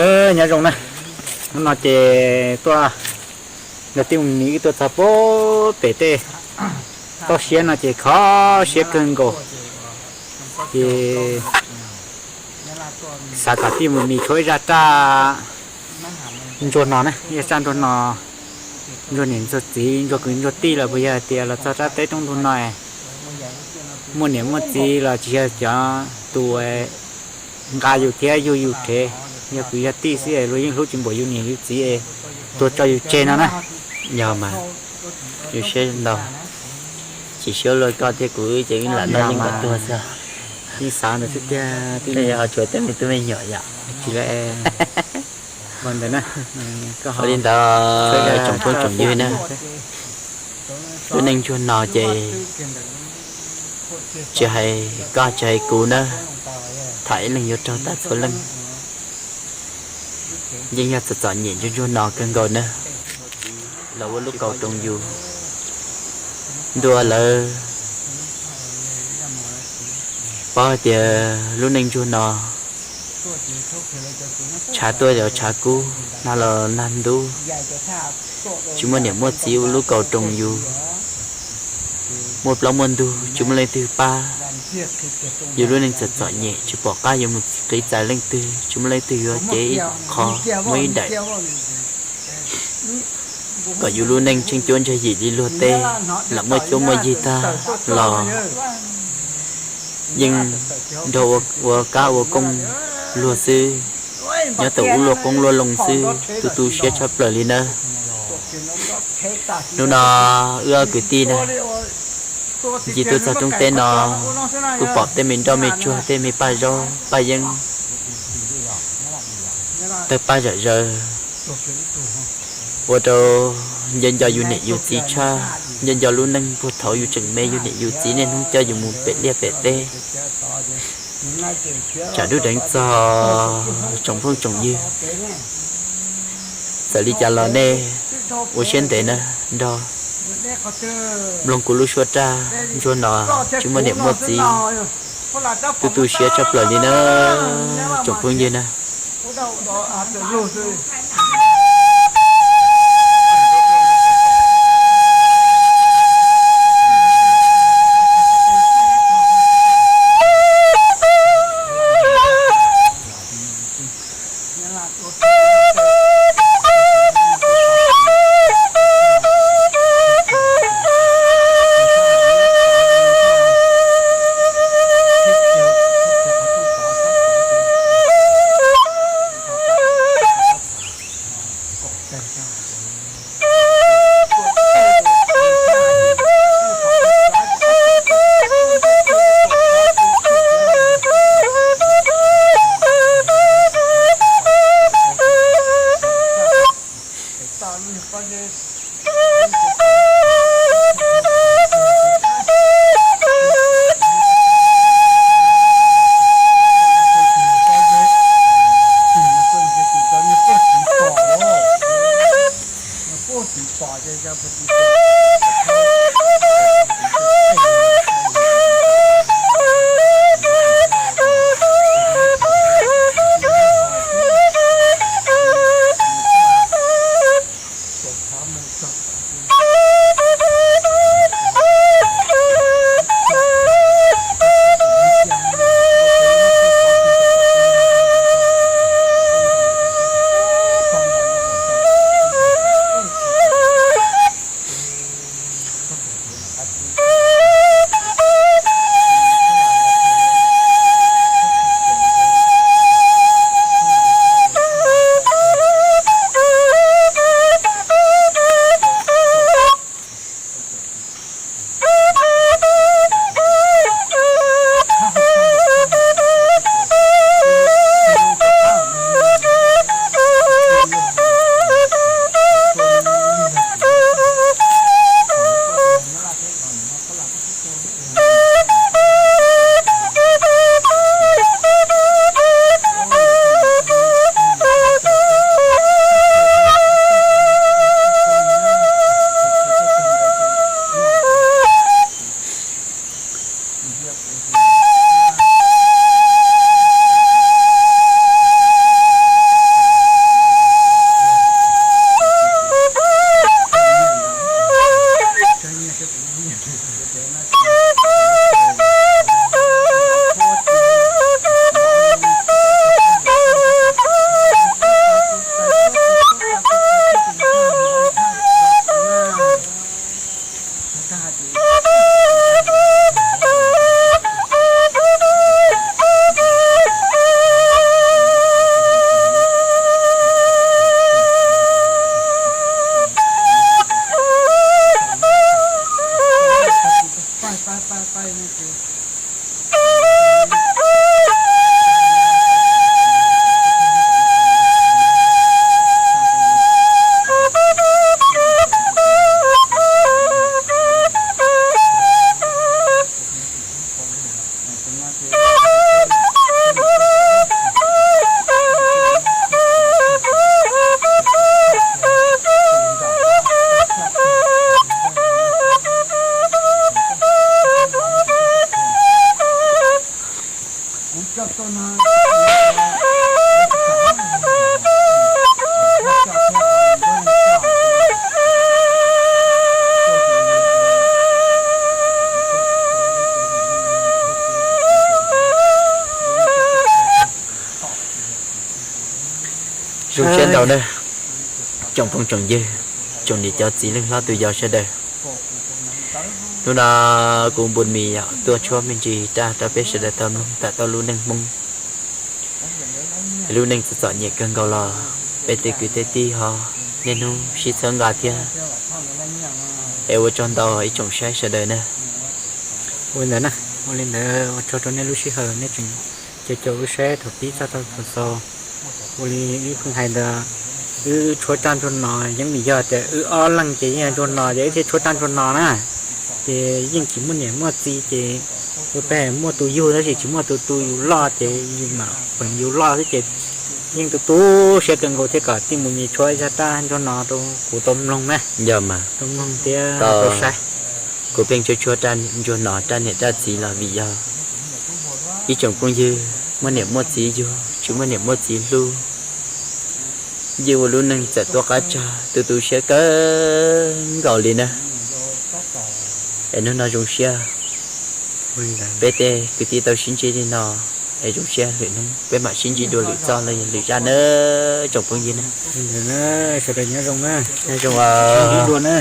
Nyob zoo na, hnub no ces tuaj nrog tij mus mis wb tuaj txog pem tej toj siab no ces kho siab kawg nkaus. Ces xav kom tij mus mis tshuab ib zaj raj ntsuag no na, ib zaj raj ntsuag no, ntsuag niam ntsuag txiv, ntsuag kwv ntsuag tij los puas yog hais tias los txog rab teb roob ntug no muaj niam muaj txiv los tsis yog cov tus nqa yus thiab yug yus rhev, yog kwv yog tij xwb luag yeej hlub tsis npaum yus niam yus txiv es tuag tso yus tseg no na. Yog mas, yus siab ntau, tsis siab luaj koj thiab kuv ces wb lam noj yeej kom tuag xwb. Yeej xav ntawd xwb tiag, ho tshuav tej me tub me nyuam yom. Tsis li ntawd, tsoom phooj tsoom ywg na, lub neej ntsuag no ces tsis hais koj tsis hais kuv na, tham ib leeg yuav raug tag txhua leej. Yeej yog txom txom nyem ntsuag ntsuag no kawg nkaus na. Lawv ua lub kaus roos yus, ntuas lawv paub hais tias lub neej ntsuag no tshav tuaj los tshav kub, nag los nag ntub, tsis muaj niam muaj txiv ua lub kaus roos yus, muaj plaub muaj ntug tsis muaj leej twg pab. Yus lub neej txom txom nyem tsis pom qab yuav mus qiv txais leej twg, tsis muaj leej twg yuav cev ib qho, muaj ib daim kom yus lub neej tseem cuab ntseeg yim li luag tej, lam muaj cuab muaj yig tag los yeej nrog ua kab ua kooj luag xwb, nyob tau ub luaj qoob luaj loo xwb, tu tu siab tshaj plaws li nawb. Hnub no wb ob kwv tij na, ncig tuaj txog roob teb no, kuj pom tej me nroj me tsuag, tej me paj zaub paj yeeb, tawg paj zom zaws, ua rau nco nco yus niam yus txiv tshaj, nco nco lub neej puag thaum yus tseem me yus niam yus txiv niaj hnub coj yus mus pem liaj pem teb. Tsam dub deev txog tsoom phooj tsoom ywg, txawm li cas los nej ua siab ntev na, nrog mloog kuv lub suab raj ntsuag no, tsis muaj niam muaj txiv, tu tu siab tshaj plaws li na, tsoom phooj ywg na. Zoo siab ntau na, tsoom phooj tsoom ywg, tsoom niam cov txiv leej hlob tus yau sawv daws. Hnub no kuv Npun Mis yom tuaj tshuab me ntsis raj rau peb sawv daws tau mloog tawm tau lub neej Hmoob, lub neej txom txom nyem kawg nkaus los peb tej kwv tej tij ho niaj hnub sib txhawb nqa thiab es ua tsaug ntau ib tsoom saib sawv daws na. Ua li ntawd na, ua li ntawd ua tsaug rau nej lub sij hawm nej tseem caum caum wb saib thaum pib txog thaum xaus. Ua li wb pheej hais ntawd, wb tshuab raj ntsuag no yeej vim yog tias wb ob leeg ces yeej yog ntsuag no ces wb thiaj tshuab raj ntsuag no na. Ces yeej tsis muaj niam muaj txiv ces ua peb muaj tus yug tab sis tsis muaj tus tu yus loj ces yus mam peem yus loj xwb ces yeej tu tu siab kawg nkaus thiab kom tij Npun Mis tshuab zaj raj ntsuag no rau kuv tau mloog na, tau mloog thiab tau saib. Kuv pheej tshuab tshuab raj ntsuag no raj niam raj txiv los vim yog ib tsoom phooj ywg muaj niam muaj txiv yug tsis muaj niam muaj txiv hlub, yeej ua lub neej txawm tuaj qab tsag tu tu siab kawg nkaus li na. Es hnub no zoo siab peb tej kwv tij tau sib ntsib li no, es zoo siab lwm hnub peb mam sib ntsib dua lwm txoj los yog lwm zaj na tsoom phooj ywg na. Sawv daws nyob zoo na. Nyob zoo. Dua na.